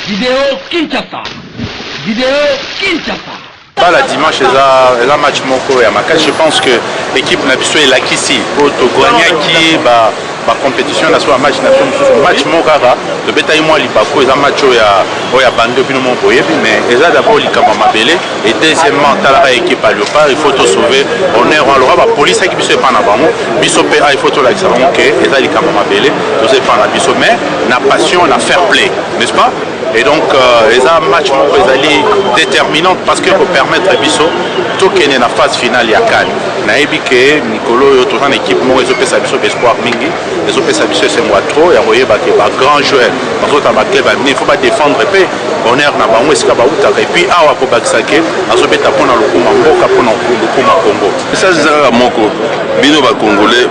Video Kinshasa. Video Kinshasa. Bala dimanche eza match moko ya makasi. Je pense que équipe na biso elakisi po togagnaki ba ba compétition na so ba match na biso mosusu, match moko kaka tobetaki mwa libaku, eza match oyo ya bando bino moko boyebi. Mais eza d'abord likambo ya mabele et deuxièmement, talaka équipe ya Léopard, il faut tosauver honneur wana lokola bapolisaki biso epa na bango. Biso mpe il faut tolakisa bango ke eza likambo ya mabele, toza epa na biso, mais na passion, na fair play, n'est-ce pas? Et donc eza match moko ezali déterminante parce que kopermettre biso tokende na phase finale ya CAN. Nayebi ke mikolo oyo toza na équipe moko ezopesa biso espoir mingi, ezopesa biso esengo ya trop ya koyeba ke bagrand joueur bazota baclub ya minene, il faut badéfendre mpe honneur na bango esika bautaka. Et puis awa kobakisa ke azobeta mpona lokuma mboka, mpona lokuma Congo. Message eza kaka moko: bino Bacongolais,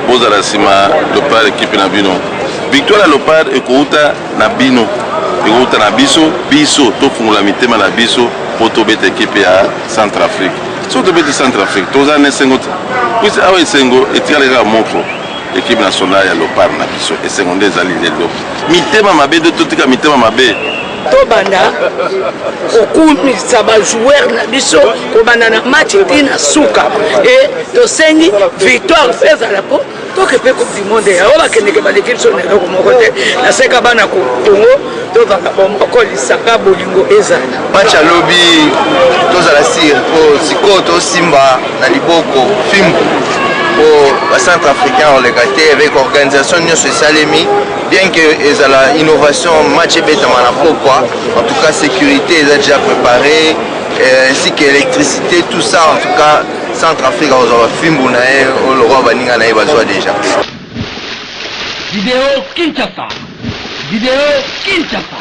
bozala nsima Léopard, équipe na bino. Victoire ya Léopard ekouta na bino, ekouta na biso. Biso tofungola mitema na biso mpo tobeta équipe ya Centrafrique. Soki tobeti Centrafrique, tozala na esengo te, puisque awa esengo etikali kaka moko, équipe nationale ya Léopard na biso. Esengo nde ezali lelo. Mitema mabe nde totika, mitema mabe. Tobanda kokumisa bajoueur na biso kobanda na match ntina suka e tosengi victoire mpe ezala mpo toke mpe Coupe du monde. Yango bakendeke, baleki biso na eloko moko te. Naseka bana Kongo, tozala bomoko, lisanga, bolingo ezala. Match alobi tozala sûr mpo sikoyo tosimba na liboko fimbu mpo Bacentrafricain oleka te avec organisation nyonso esalemi, bien que ezala innovation, match ebetama na pokwa. En tout cas, sécurité eza déjà préparé ainsi que électricité, tout ça. En tout cas, Centrafrique akozwa bafimbu na ye oyo lokwa baninga na ye bazwa déjà. Video Kinshasa. Video Kinshasa.